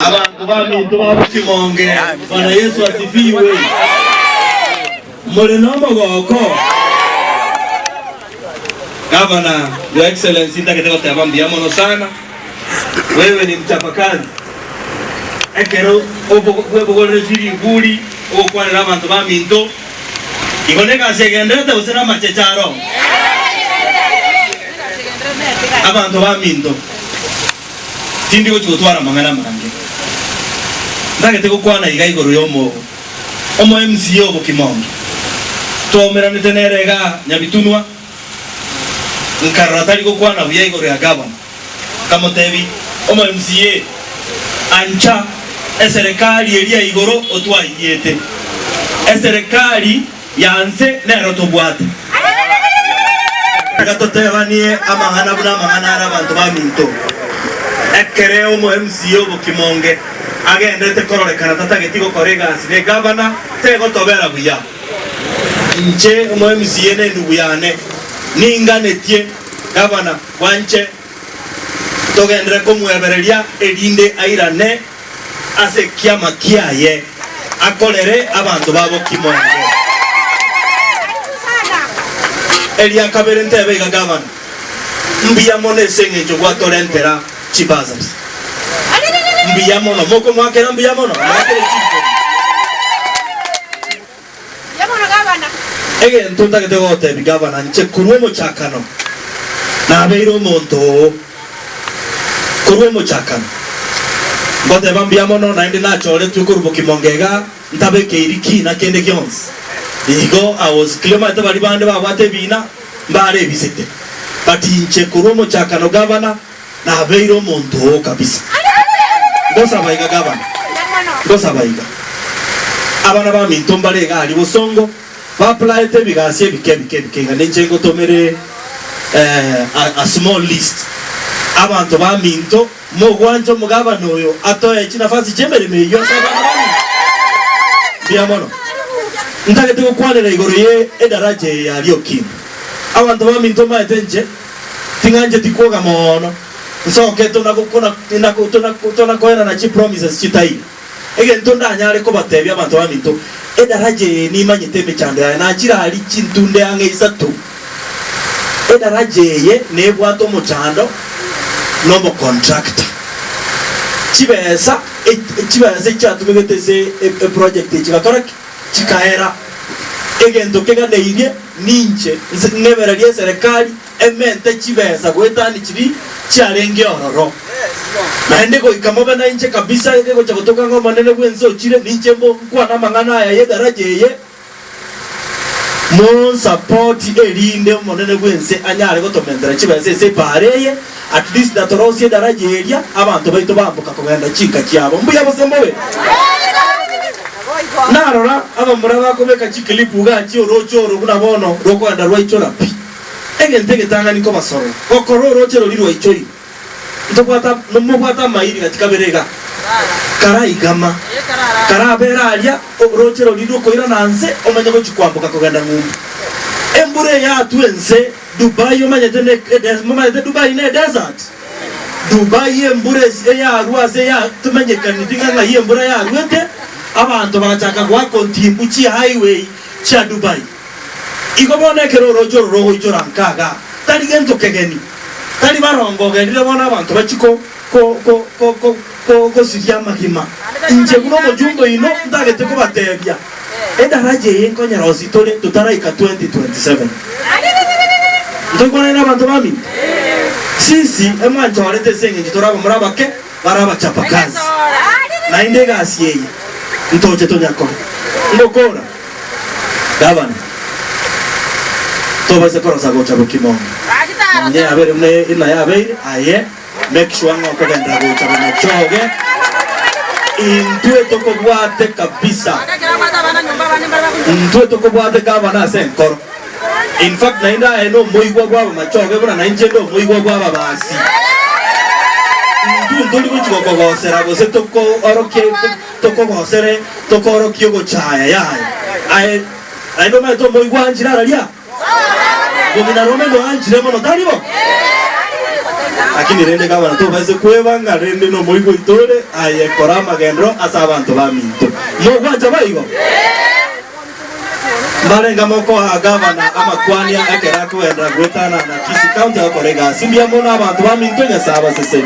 Abanto baminto ba Bokimonge, Bwana Yeso asifiwe! More nomogoko? Gavana, Your Excellency, ntagete goteba mbuya mono sana. Wewe ni mchapakazi. Ekero bwebogoreretie riguri ogokwanera abanto baminto, igo negasi egendererete gose namacheche aro? Abanto baminto. Tindi gochia gotwara amang'ana amange. Ntagete gokwana iga igoro y'omo omo MCA o Bokimonge. Twaumeranete nere igaa Nyabitunwa, nkarora tari gokwana buya igoro ya gavana. Nkamotebi, Omo MCA, ancha eserekari eria igoro otwaiyete. Eserekari ya nse nero tobwate. Tiga totebanie amang'ana buna amang'ana are abanto baminto. Ekere omo MCA obokimonge agenderete kororekana tatageti gokora egasi ne gavana tegotobera buya. Inche omo MCA ne endugu yane ninganetie gavana bwanche togenderere komwebereria erinde airane ase ekiama kiaye akorere abanto babo kimonge. Eria kabere ntebe iga gavana, mbuya mono ase eng'encho gwatorentera chibursaries. Mbuya mono, mokomoakera mbuya mono, moakere chinkori. Egento ntagete gogotebia gavana, inche korwa omochakano nabeire omonto oo, korwa omochakano. Ngoteba mbuya mono naende nachoretwe korwa bokimonge iga ntabekeiri kina kende gionsi. Igo I was clear, omanyete baria bande babwate ebina mbare ebisete, but inche korwa omochakano gavana Nabeire omonto oo kabisa. Ngosaba iga gavana, ngosaba iga. Abana baminto mbare iga aria bosongo ba-applyete ebigasi ebike ebike ebike iga ninche ngotomere a, a small list. Abanto baminto mogwancha omogavana oyo atoe chinafasi chi'emeremo eyio ase abana baminto. Mbuya mono. Ntagete gokwanera igoro ye edaraja eye ya Riokindu. Abanto baminto mbaete inche. Ting'ancheti kwoga moono, nsoke tona koenana chipromises chitaiyo. Egento ndanyare kobatebia abanto baminto, edaraja eye nimanyete emechando yaye, nachire aria chintunde ang'e isato. Edaraja eye nebwate omochando nomocontractor. Chibesa chibesa echiatumegete ase eproject eye chigakora ki? Chikaera. Egento keganeirie ninche ng'ebererie eserekari emente chibesa goetania chiria chiarenge ororo. Naende goika mobe nainche kabisa egegocha gotoka ng'a Omonene bw'ense ochire, ninche nkwane amang'ana aya y'edaraja eye, monsapoti erinde Omonene bw'ense anyare gotomentera chibesa ase epaara eye, at least natorosie edaraja eria, abanto baito bamboka kogenda chinka chiabo. Mbuya gose mbobe? Narora abamura bakobeka chikilipu iga chi'orooche oro buna bono rokogenda rwaichora pi. Egento egetang'ani kobasorora, gokora orooche roria rwaichoire. Ntobwate mobwate amairi gati kabere iga, karaigama, karabere aria orooche roria rokoirana nse omanye gochia kwamboka kogenda ng'umbu. Embura eyatwe ense Dubai omanyete ne momanyete Dubai ne desert? Dubai embura eyarwa ase yatomenyekaneti ng'a ng'ai embura yarwete, abanto bagachaka goaka ontimbu chi highway chia Dubai. Igo bono ekero oroche oro rogoichora nka igaa, tari gento kegeni, tari barongo ogerire bono abanto bachie ko ko ko ko ko ko gosiria amagima. Inche buna omojumbe oino ntagete kobatebia, edaraja eye nkonyerosia tore totaraika 2027. Ntoikwanane nabanto baminto? Sisi emwanchorete ase engencho tore abamura abake bare abachapakazi, naende egasi eye ntoche tonyakore. Ngokora. Gavana, tobaisa korosa gocha bokimonge. Nonye yabeire buna ina yabeire, aye make sure ng'a okogenderera gocha bomachoge. Intwe tokobwate kabisa. Intwe tokobwate gavana ase enkoro. In fact naende aye nomoigwa bw'abamachoge buna nainche nde omoigwa bw'ababasi. Intwe ntori gochi gokogosera gose tokoorokie tokogosere tokoorokie ogochaya yaya. Aye naende omanyete omoigwa anchire araria? Bong'ina rome ngoanchire mono tari bo? Lakini rende gavana tobaise kweba ng'a rende nomoigwa oito ore aye kora amagenderero ase abanto baminto. Mogwancha boigo? Mbarenga mokoa gavana amakwania ekero akogenderera goetana na Kisii County agokora egasi mbuya mono abanto baminto Nyasae abasesenie.